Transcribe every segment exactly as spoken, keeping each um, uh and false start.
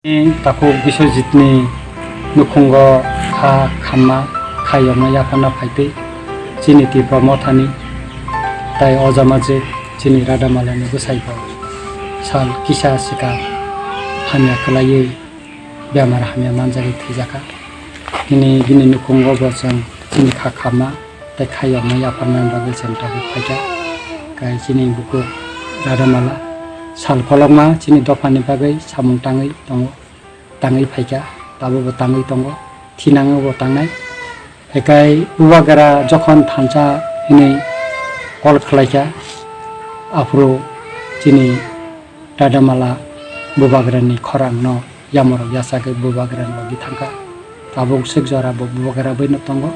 Takhuk Biswajitni nukhungo kha khamma, kha yokma yapharna phaitwi chini Tipra Mothani tai ojamajik chini Radamalani bwsaibo sal kisa swkang hamya kwlaiwi bemar hamya manjagwi thwijakha. Nini bini nukhungo bo chwng chini kha khamma tei kha yokma yapharnani bagwi chwng tabuk phaikha. Kai chini bukhuk Radamala sal kolokma chini dophani bagwi samung tangwi tongo, tangwi phaikha, tabukbo tangwi tongo, thinango bo tangnai. Hekai bubagra jokhon thansa hinwi call khlaikha, aphuru chini Radamala bubagrani khorangno yamorok yachagwi bubagrani logi thangkha. Tabuk swk jora bo bubagra bwino tongo.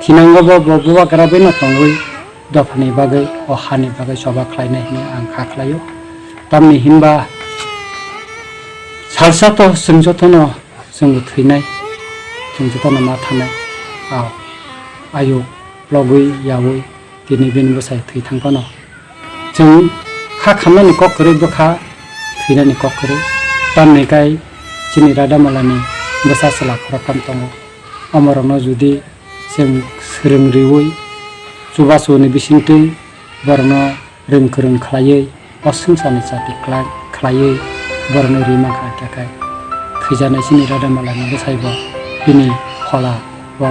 Thinango bo, bo bubagra bwino tongwi dophani bagwi, o hani bagwi choba khlainai hinwi ang kha khlaio. Tamni hinba salsa to chwng jotono chwngbo thwinai, chwng jotono ma thanai. Ao, ayuk logwi yaui tini bini bwsai thwi thang phano. Chwng kha khamnani kok kwrwi, bwkha thwinani kok kwrwi. Tamni kai chini Radamalani bwsa chwla khoroktham tongo. Omorokno judi chwng swrwng riui, chubachuni bisingtwi borokno rwng kwrwng khlaiwi, o swngcharni chati kla-, khlaiwi borokno ri mankha, khe khai thwijaknai chini Radamalani bwsaibo bini phola bo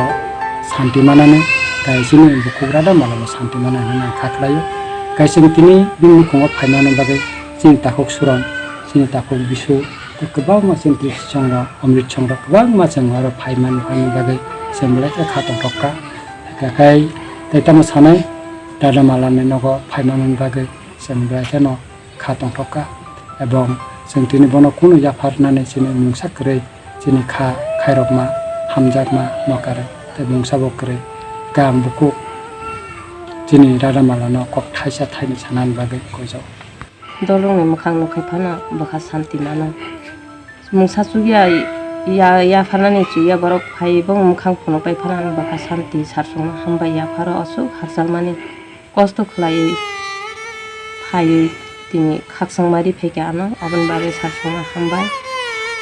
santi manani, tai chini bukhuk Radamalabo santi manani nang kha khlaio. Kai chwng tini bini nukhungo phaimani bagwi chini takhuk Suron, chini takhuk Bisu, tei kwbangma chini Tripti Chongro, Omrit Chongro kwbangma chwng oro phaimani, phaimani bagwi chwng belai khe kha tongthok kha. Khe khai tei tamo sanai Radamalani nogo phaimani bagwi chwng belai kheno kha tongthok kha, ebong chwng tini bono kunu yapharnani chini mungsa kwrwi, chini kha khairokma, hamjakma nokare tei mungsa bo kwrwi. Khe ang bukhuk chini Radamalano kok thaisa thaini sanani bagwi koijago. Dolongni mwkhang nukhai phano bwkha santi mano. Mungsa chukya ya, yapharnani chukya borok phai bo mwkhang phunukpai phano ang bwkha santi sarsongno hambai yapharo aswk hakchalmani. Kosto khlaiwi phaiwi tini khakchangma ri phaikha ano, aboni bagwi sarsongma hambai.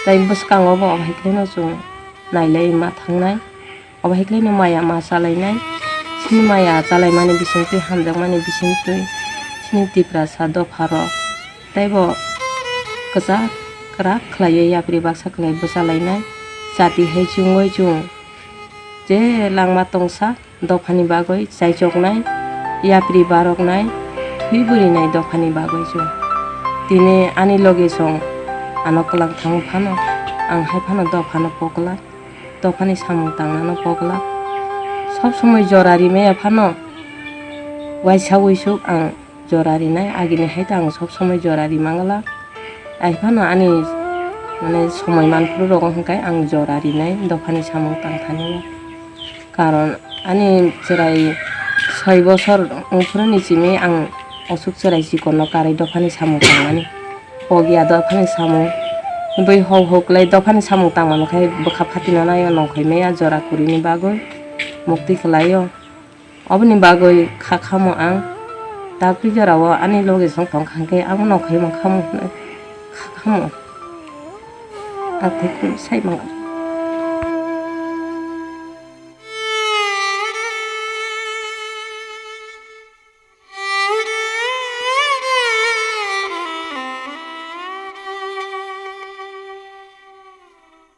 Tai bwskango bo obo hai khlaino chwng nailai ma thangnai, obo hai khlaino maya ma chalainai. Chini maya chalaimani bisingtwi, hamjakmani bisingtwi chini Tiprasa dopharok teibo kwchak kwrak khlaiwi yapri baksa khlai bwchalainai. Chati hai chwngwi chwng je langma tongsa dophani bagwi chaichoknai, yapri baroknai, thwi bwrwinai dophani bagwi chwng. Tini ani loge chwng ano kwlang thangwi phano, ang hai phano dophano pokla, dophani samung tangnano pokla. Sob somoi jora rimaya phano waisa wisuk ang jora rinai, agini hai ta ang sob somoi jora rimangla. Ai phano ani, mane, somoi manphuru rogo hwnkhe ang jora rinai dophani samung tangthani. Karon ani chwrai soi bosor wngphuruni simi ang osuk chwrai chikonno karwi dophani samung tangmani. Pokya dophani samung bui hok hok kwlai dophani samung tangmano khai bwkha phatina naio nongkhoi maya jora kwrwini bagwi mukti kwlaio. Oboni bagwi kha khamo ang. Tapri jorao ani loge song tong kha hwnkhe amo nongkhoi mankha mo hwnwi kha khamo. Ang thai khum sai mangkha.